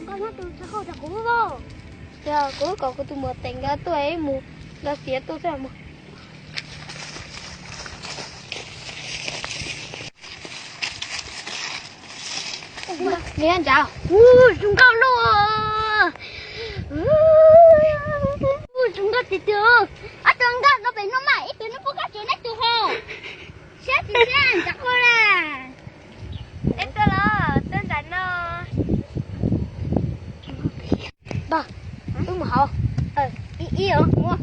Koj muab tus tshav qauj rau kuv. Yog kuv kom kuv tus muam teem nkawd tuaj ib mus, nkawd xiav tuaj xwb mus. Niam ncav, ub, zoo nkauj lauj. Ub, zoo nkauj tiag tiag. Ob tug nkauj no pem no mas ib tug no puab koj tsuas neb tug ho. Siab tsis siab ncav qhov na. Neb tuaj los tuaj nram no. Npawg, wb mus hauv. Ib ib os, mus.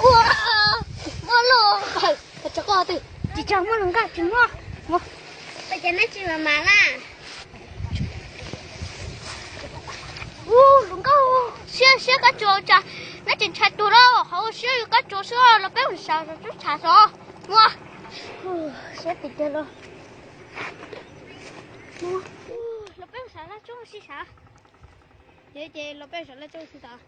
Ua, muaj lus, tsis tshua muaj lus nkauj tsis muaj. Ua cas neb tsis mam mam na? Ub, hluas nkauj, siab siab kab tsuas tsam neb tsis ntshai tuag lauj, hauv siab yus kab tsuas xwb los peb mus sawv tshuab tshav xwb. Ua, siab tiag tiag lauj. Los peb mus sawv laj tsoob sib sav. Yog ces los peb sawv laj tsoob sib sav.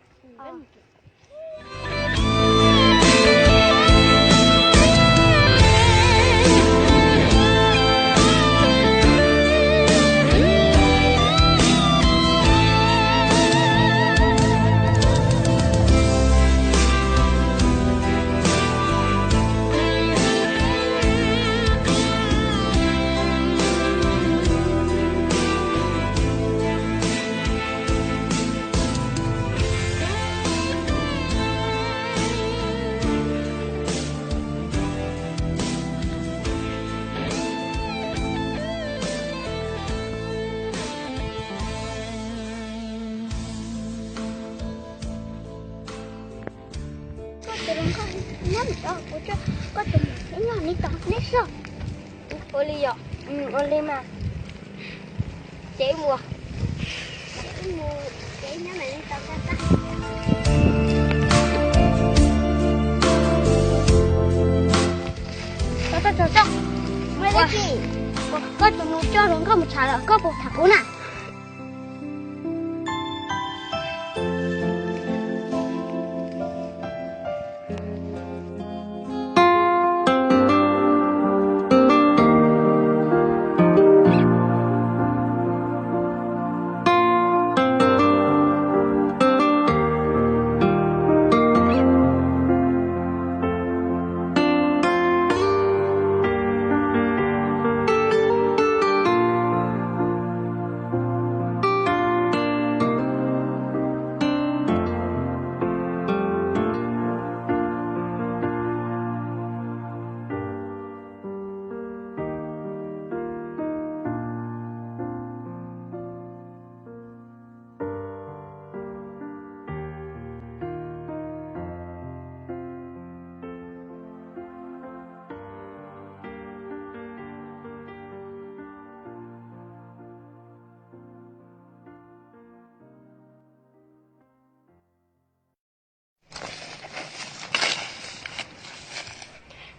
Koj tus hluas nkauj nyob mus tso, kuv coj koj tus muam nyob neb tod neb xwb. Ua li yom, ua li mas. Ces mus, ces nyob mam li tau tag. Koj tus nus coj hluas nkauj mus tshav lawm, koj puas tham kuv na?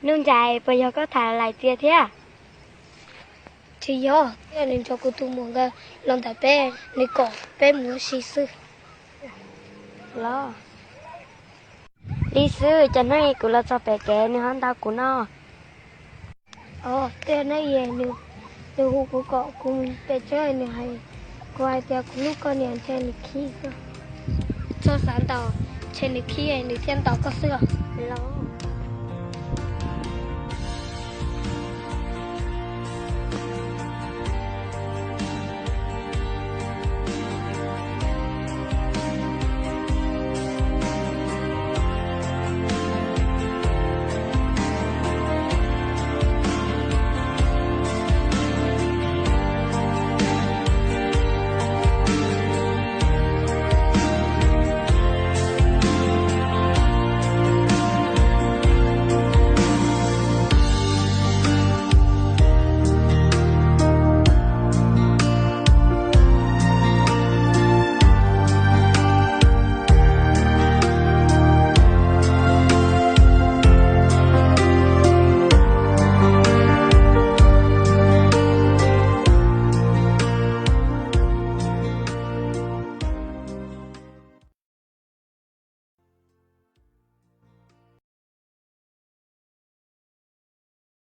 Nuj Nrais, puas yog koj tham lais txias thiab? Tsis yog, twb yog nws nrog kuv tus muam nkawd los ntawm peb, nws kom peb mus ua si xwb. Los li xwb, cas hnub i kuv los txog pem kev nws ho ntaus kuv no. Os, twb yog hnub i nws hu kuv kom kuv mus pem tsev, nws hais, kuv hais tias kuv hlub koj niam ntshe nws khib xwb. Txhob xav ntau, ntshe nws khib nws thiaj ntaus koj xwb os. Los